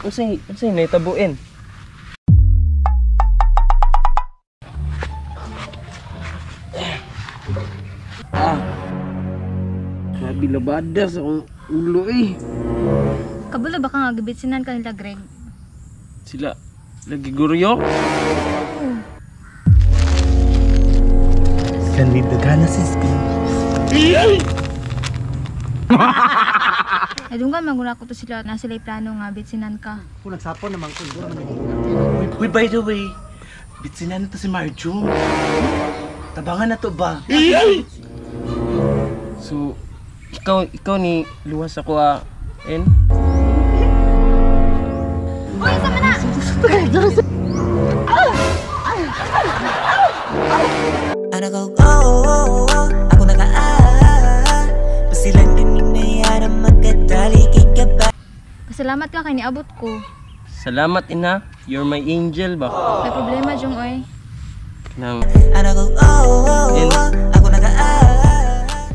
Unsay nahitabuin? Ah. Grabe labada sa akong ulo eh. Kabulo ba ka nga gibitsinan ka nila, Greg? Sila lagi guryo. Kanidagana si Steve. Ay dunggan man ko to sila na sila plano nga bitsinan ka. Kung nagsapon naman ko, siguro man. Uy, by the way, bitsinan na to si Marjum. Tabangan na to ba? So ikaw ni luwas ako ah. En? Uy, sama na! Anak ko, oh, oh, oh, ako naka ah, pasilan ganin na magkatali kay ka ba? Pasalamat ka kay niabot ko. Salamat ina, you're my angel ba? May problema jung oy. Nang Anak ko, oh, oh, oh, ako naka ah.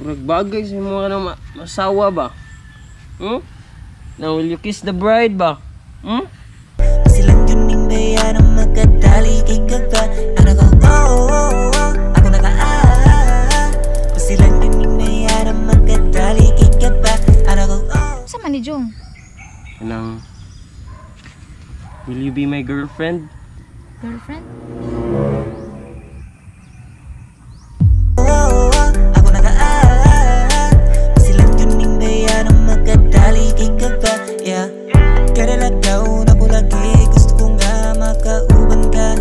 murag bagay sa mga nang masawa ba? Hmm? Now will you kiss the bride ba? Hmm? Pasilan ganin na magkatali kay ka ba? Anak ko, oh, oh, oh, ako naka ah. Pasilan ganin na magkatali kay ka ba? Anak ko, oh. Sa man ni Jung? Nang will you be my girlfriend? Girlfriend? Oh, oh, ako naka ah. Pasilan ganin na magkatali kay ka ba? Yeah. Kadalagaw na ko lagi, gusto ko nga makauban ka.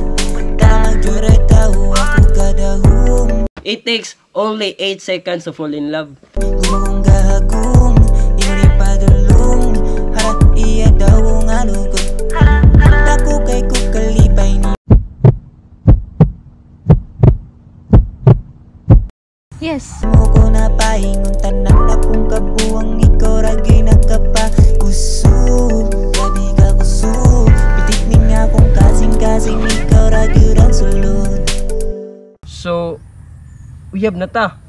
Tara magjuray tao, ako kadahong. It takes only 8 seconds to fall in love. Gumagong gahagong, di mo ni padulong. Harap iya daw ang alugod. Dako kay ko kalipay ni Yes. mo ko na pahingon. Tanan akong kabuang ikaw ragay nagkapakusog. Grabe ka kusog, pitik ni nga akong kasing-kasing ikaw ragay ang sulod. So, uyab na ta.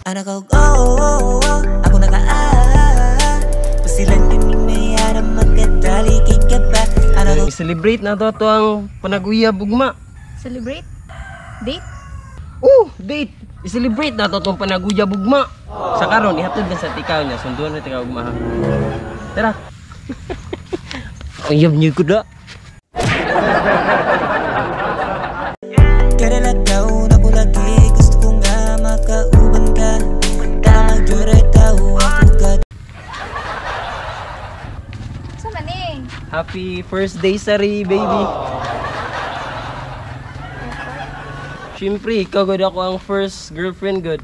Anak ko, oh, oh, oh, ako naka ah. Pasilan ganin na magkatali kay ka ba? Anak ko, I-celebrate na to ang panaguyab ugma. Celebrate? Date? Oh, date! I-celebrate na to itong panaguyab ugma. Sa karon ihatod na sa tikaw niya. Sunduan na tikaw ugma ha. Tara. Uyab niyo ko da. Kadalagaw na ko lagi, gusto ko nga makauban ka. Tara magjuray tao, ako ka. Sa man eh? Happy first day, Sari, baby. Siyempre, ikaw good ako ang first girlfriend good.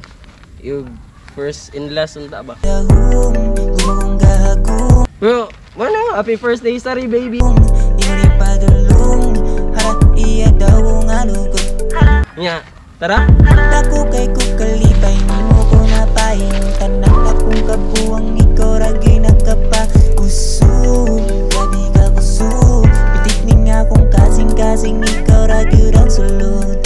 Yung first and last unta ba? Dahong, gumagong gahagong. Pero, wala, happy first day, Sari, baby. Di mo ni padulong. Harap iya daw ang alugod. Nya, tara. Dako kay ko kalipay, ni mo ko napahingon. Tanan akong kabuang ikaw ragay nagkapakusog. Grabe ka kusog, pitik ni nga akong kasing-kasing ikaw ragay ang sulod.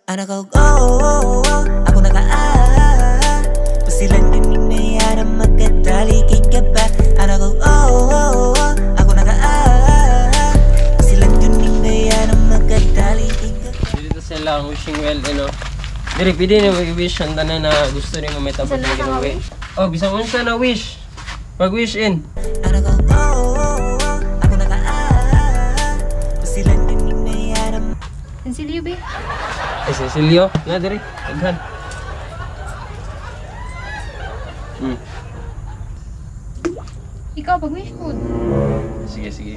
Anak ko, oh, oh, oh, ako naka ah. Pasilan ganin na magkatali kay ka ba? Anak ko, oh, oh, oh, ako naka ah. Pasilan ganin na magkatali kay ka ba? Dito sila ang wishing well, ano. Diri, pwede na mag-wish ang tanan na gusto rin may tapos Saan ng na ginawa. Oh, bisan unsa na wish. Pag-wish in. Anak ko, oh, oh, oh, ako naka ah. Pasilan ganin na Cecilio, be? Ay, Cecilio. Na, diri. Daghan. Ikaw, pag-wish po. Sige, sige.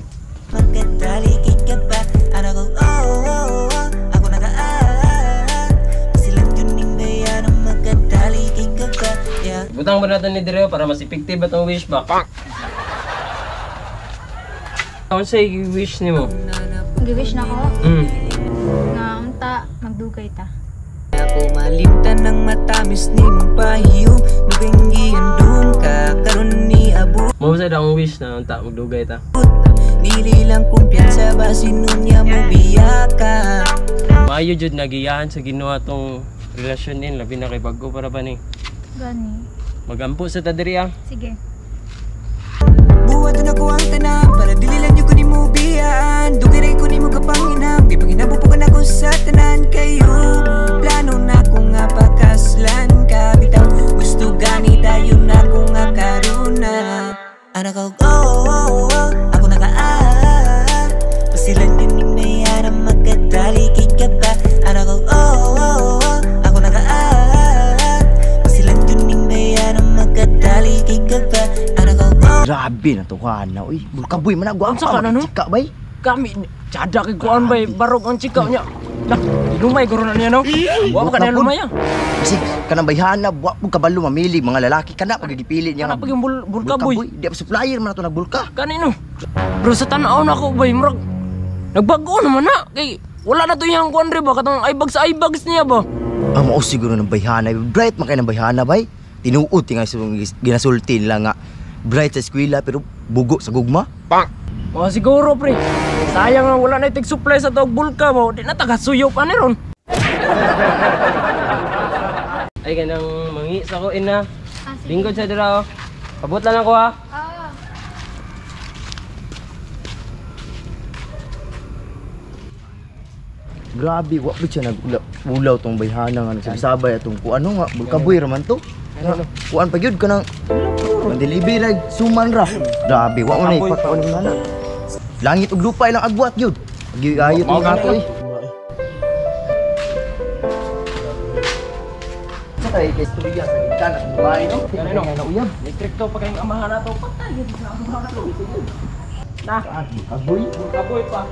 Magkatali kay ka ba? Anak ko, oh, oh, oh, ako naka ah. Pasilan ganin na magkatali kay ka ba? Yeah. Butang ba natin ni Direo para mas effective atong wish ba? Unsay wish nimo? Mag-wish na ko. Nga unta magdugay ta. Ako malimtan ng matamis ni mong pahiyo. Nuging gihandong ka karon ni abot. Mao sa akong wish na unta magdugay ta. Dili lang kumpiyansa basin nunya mo biya ka. Maayo jud nagiyahan sa Ginoo atong relasyon din labi na kay bag-o para ba ni. Gani. Magampo sa ta diri ah. Sige. Buhat na ko ang tanan para dili lang ko nimo biyaan. Dugay ko nimo kapanginam, gipanginabo po ka na ko sa tanan kayo. Plano na ko nga pakaslan ka bitaw. Gusto gani dayon na ko nga karuna. Anak ko, oh, oh, oh, ako naka ah. Pasilan ganing mayara magkatali kay ka pa. Anak ko, oh, oh, oh, ako naka ah. Pasilan ganing mayara magkatali kay ka pa. Anak ko, oh. Grabe na to kana uy. Bulkaboy man agwa. Unsa ka na, no? Chika bay. Kami tsada kay kuan bay barog ang chika niya. Nah, lumay guro na niya no. Wa pa ka na lumay ah. Kasi kanang bayhana wa pud kabalo mamili mga lalaki kana pagigipili niya Kana pag yung bulkaboy. Di pa supplier man ato nagbulka. Kanino? Bro sa tan-aw na ako bay murag nagbago naman na kay wala na to iyang kuan re ba katong eyebag sa eyebags niya ba. Ang mao siguro ng bayhana, bright man kay ng bayhana bay. Tinuod tingali sa ginasulti nila nga bright sa eskwela pero bugo sa gugma. Oh, siguro pre. Sayang nga wala na itig supply sa tog bulka mo. Di na taga-suyo pa ni ron. Ay kanang mangi sa ko ina. Ah, sige. Lingkod sa dira oh. Pabot lang ako ha. Ah. Grabe, wa pud siya nagulaw tong bayhana nga nagsabay atong kuan ano nga bulkaboy ra man to. Nga, kuan pa gyud kanang delivery ra suman ra. Grabe, wa man ay pagkaon ni mana. Langit ug lupa ilang agwat gyud. Ayo tong ato eh. Sa kay kay istorya sa gikan at babae no. Kanino? Na uyab. Electric to pa kayong amahan na to. Patay yun sa amahan na to. Na, Kaboy. bulkaboy pa.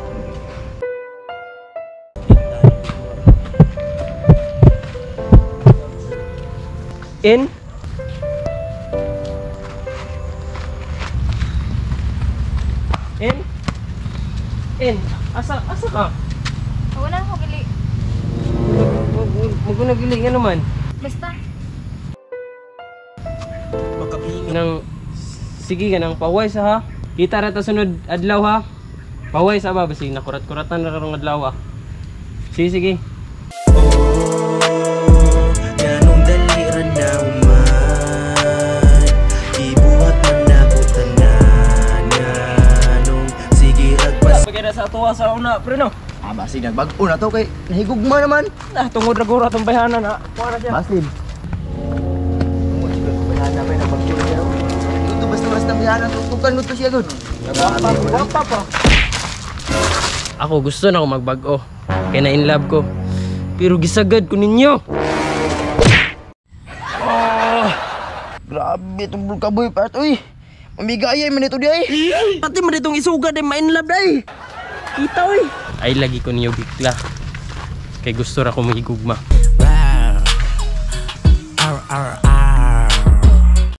In. In. In. Asa asa ka? Ah, wala na ko gili. Maguna gili nga naman. Basta. Nang sige ka nang paway sa ha. Kita ra ta sunod adlaw ha. Paway sa ba basig nakurat-kuratan na karong adlaw ah. Sige sige. Ganong dali ra na human Ibuhat man na ko tanan Ganong sige ragpas Pagkada sa tuwa sa una pre no. Ah, basig nagbag-o na to kay nahigugma naman. Nah, tungod ra gura tong bayhanan na. Kuha na siya. Basin. Tungod siguro bayhana bay nagbag-o na siya. Ito basta-basta bayhana tutukan mo to siya gud. Wapa pa. Ako gusto na ako magbag-o. Kaya na in love ko. Pero gisagad ko ninyo. Grabe itong bulkaboy part uy. Mamigayay man ito di ay. Pati man itong isugad ay ma-in love day. Kita uy. Ay lagi ko ninyo bigla. Kay gusto ra ko mahigugma. R R